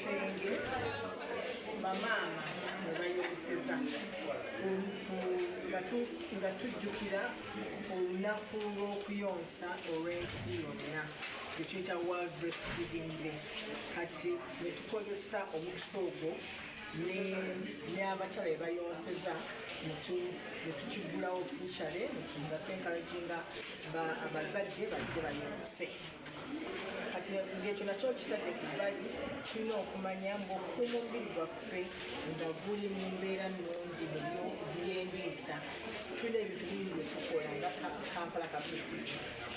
Ekisenge bamaama mwe bayonseza nga tujjukira olunaku lw'okuyonsa olw'ensi yonna lwetuyita World Breastfeeding Day. Kati ne tukozesa omukisa ogwo n'abakyala be bayonseza ne tukigulawo officially nga twencouraginga abazadde bajje bayonse. Kati ng'ekyo nakyo kitadde ku bbali, tulina okumanya ng'okukuuma omubiri gwaffe nga guli mu mbeera nnungi mu byendiisa, tulina ebintu bingi bye tukola nga Kampala Capital City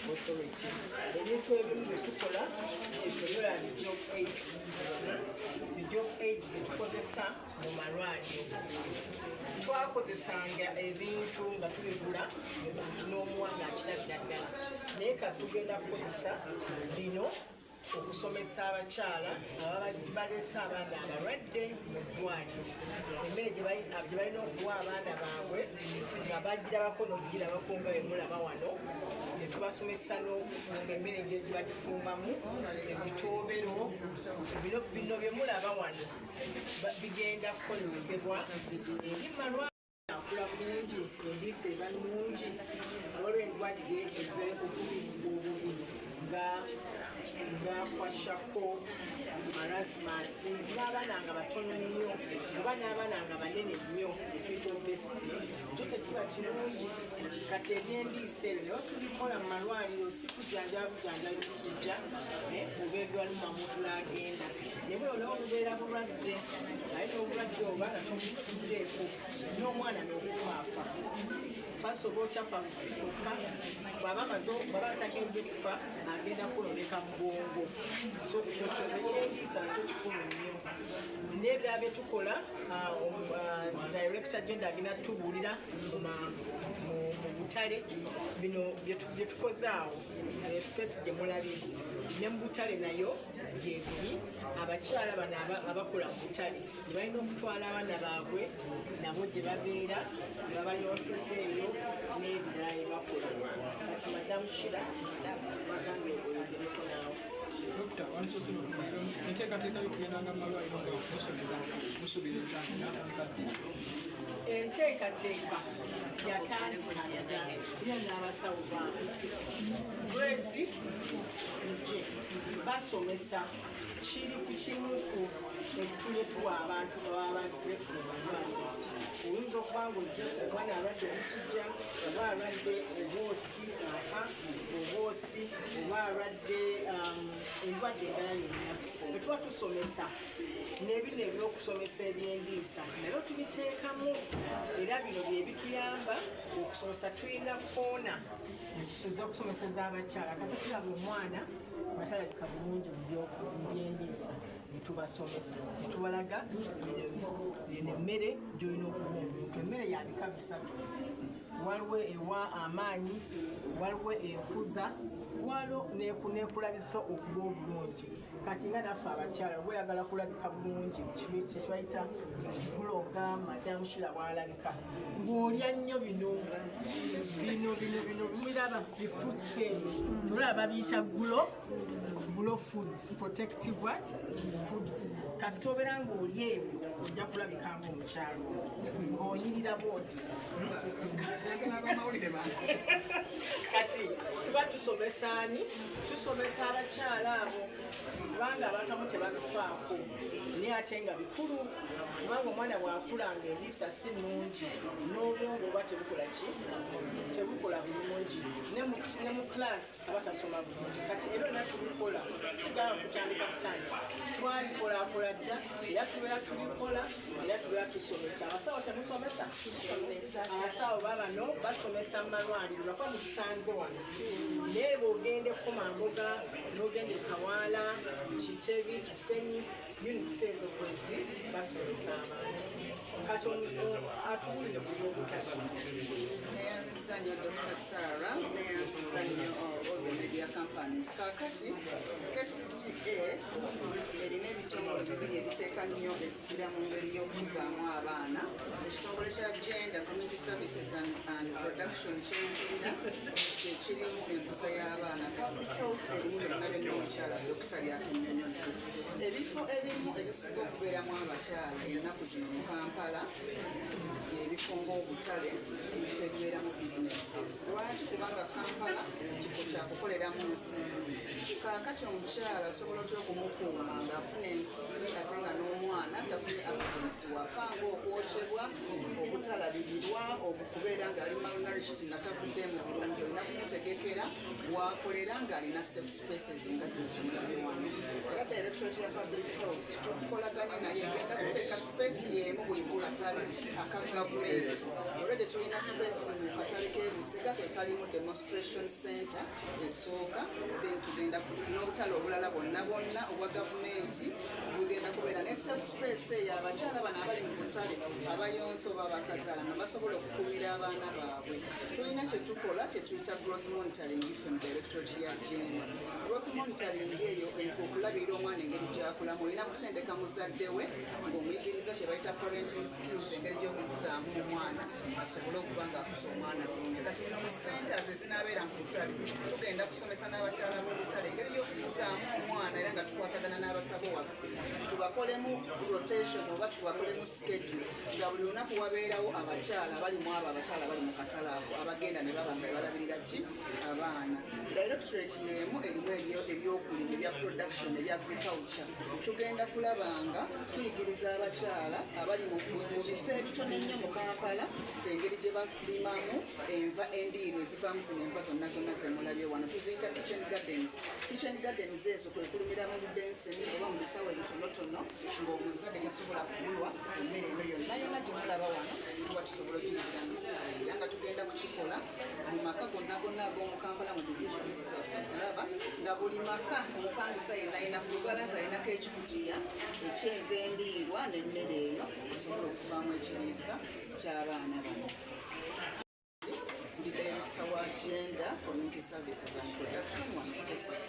Authority. Ebintu ebimu bye tukola ebyola bi job aids, bi job aids bye tukozesa mu malwaliro. Twakozesanga ebintu nga tubigula n'omuwanga akirabira ddala, naye kati tugenda kukozesa bino okusomesa abakyala ababa balese abaana abalwadde mu ddwaliro emmere gye balina okuwa abaana baabwe nga bagirabako n'okugirabako nga bwe mulaba wano, ne tubasomesa n'okufumba emmere engeri gye bagifumbamu, ebitoobero bino bye mulaba wano bigenda kukozesebwa eri malwaliro. Akula bulungi, endiisa eba nnungi. Waliwo endwadde ez'okuliisibwa obubi nga kwashiorkor, marasmus, n'abaana nga batono nnyo oba n'abaana nga banene nnyo etuyita obesity, ekyo tekiba kirungi. Kati ebyendiisa ebyo naye tubikola mu malwaliro, si kujjanjaba bujanjabi musujja oba ebyaluma muntu n'agenda, naye bwe olaba obubeera bulwadde, naye n'obulwadde oba nga tobufuddeeko n'omwana n'okufaafa fasi oba okyafa bufi kyokka bw'aba amaze bw'aba atagenze kufa agenda kwononeka mu bwongo. So kyokyo ekyendiisa nakyo kikulu nnyo. N'ebirala bye tukola, director genda agenda tubuulira mu butale bino bye tukoze awo, space gye mulabye ne mu butale nayo gyebiri. Abakyala bano abakola mu butale gye balina okutwala abaana baabwe nabo gye babeera ne babayonseza eyo n'ebirala bye bakola. Kati Madamu Shira bagambe oyogereko naawe. Dokita, wandisoose n'otubuulira enteekateeka y'okugendanga mu malwaliro nga musomesa, musuubira etandika ddi? Enteekateeka yatandika dda era n'abasawo bange Grace nje basomesa. Kiri ku kimu ku ettule tuwa abantu baba bazze mu malwaliro. Oyinza okuba nga ozze omwana alwadde omusujja oba alwadde obwosi, aha, obwosi oba alwadde endwadde endala yonna, bwe tuba tusomesa n'ebino ebyokusomesa ebyendiisa nabyo tubiteekamu, era bino bye bituyamba okusomesa. Tulina koona ez'okusomeseza abakyala kase tulaba omwana nga talabika bulungi mu byendiisa, ne tubasomesa ne tubalaga eno emmere gy'olina okuwa omuntu. Emmere ya bika bisatu: waliwo ewa amaanyi, waliwo ekuza, waliwo nekulabisa okuba obulungi. Kati nga naffe abakyala, oba oyagala kulabika bulungi, kyekibayita kulonga, Madamu Shira bwalabika ng'olya nnyo bino bino bino bino biraba bifruits ebyo, olaba babiyita glow foods, protective what foods. Kasita obeera ng'olya ebyo ojja kulabika ng'omukyalo ng'onyirira bwoti. Abamawulire banko. Kati tuba tusomesa ani? Tusomesa abakyala abo, kubanga abantu abamu tebabifaako, naye ate nga bikulu, kubanga omwana bw'akula nga endiisa si nnungi n'obwongo oba tebukola ki, tebukola bulungi, ne mu class aba tasoma bulungi. Kati era olina tubikola, sigamba kutandika butandisi, twabikolakola dda era tubeera tubikola era tubeera tusomesa. Abasawo temusomesa? Abasawo babano basomesa mu malwaliro, lwakuba mutusanze wano, naye bw'ogenda ekomamboga n'ogenda e Kawaala, Kitebi, Kisenyi, units ezo kwezi basomesa abantu. Kati atuwulire ku byobutale. Neyanziza nnyo Dr Sarah, neyanziza nnyo all the media companies. Kaakati KCCA erina Ebitongole bibiri ebiteeka nnyo essira mu ngeri y'okukuzaamu abaana. Ekitongole kya Gender, Community Services and Production kyenkulira kyekirimu enkuza y'abaana. Public health erimu byonna byonna omukyala dokita byatunnyonnyodde. Ebifo ebimu ebisinga okubeeramu abakyala ennaku zino mu Kampala, ebifo ng'obutale, ebifo ebibeeramu businesses. Lwaki? Kubanga Kampala kifo kyakukoleramu nsimbi. Kaakati omukyala osobola otya okumukuuma ng'afuna ensimbi ate nga n'omwana tafunye accidents waka, ng'okwokyebwa, obutalabirirwa, okubeera ng'ali malnourished nga tavuddemu bulungi? Olina kumutegekera wakolera ng'alina safe spaces nga zino zemulabye wano. Era Directorate ya Public Health tukolaganye naye, egenda kuteeka space y'emu buli mu katale aka gavumenti. Already tulina space mu katale k'ebusega, ke kalimu demonstration center esooka. Then tugenda n'obutale obulala bwonna bwonna obwa gavumenti bugenda kubeera ne safe space eyo, abakyala bano abali mu butale abayonsa oba abakazaala nga basobola okukuumira abaana baabwe. Tulina kyetukola kyetuyita growth monitoring ffe mu Directorate ya Gender. Growth monitoring eyo okulabirira omwana engeri gyakulamu, olina kutendeka muzadde we ng'omuyigiriza kye bayita parenting skills, engeri gy'okukuzaamu omwana asobole okuba ng'akuza omwana bulungi. Kati bino mu centers ezinaabeera mu butale, tugenda kusomesa n'abakyala b'obutale engeri y'okukuzaamu omwana, era nga tukwatagana n'abasawo waffe tubakolemu rotation oba tubakolemu schedule, nga buli lunaku wabeerawo abakyala abali mu abo abakyala bali mu katale ako abagenda ne baba nga balabirira ki? Abaana. Directorate y'emu erimu ebyokulima, ebya production, ebya agriculture. Tugenda kulaba nga tuyigiriza abakyala abali mu bifo ebitono ennyo mu Kampala engeri gye balimamu enva endiirwa ezivaamu zino enva zonna zonna zemulabye wano. Tuziyita kitchen gardens. Kitchen gardens ezo kwe kulumira mu bubenseni oba mu bisawo ebitonotono ng'omuzadde tasobola kubulwa emmere eno yonna yonna gye mulaba wano. Tuba tusobola ogiyigira mu bisawo era nga tugenda kukikola mu maka gonna gonna ag'omu Kampala mu divisions zaffe, kulaba nga buli maka omupangisa yenna alina ku lubalaza alinako ekikutiya ekyenva endiirwa n'emmere eyo esobola okuvaamu ekiriisa ky'abaana bano. Ndi director wa Gender, Community Services and Production wano ku KCC.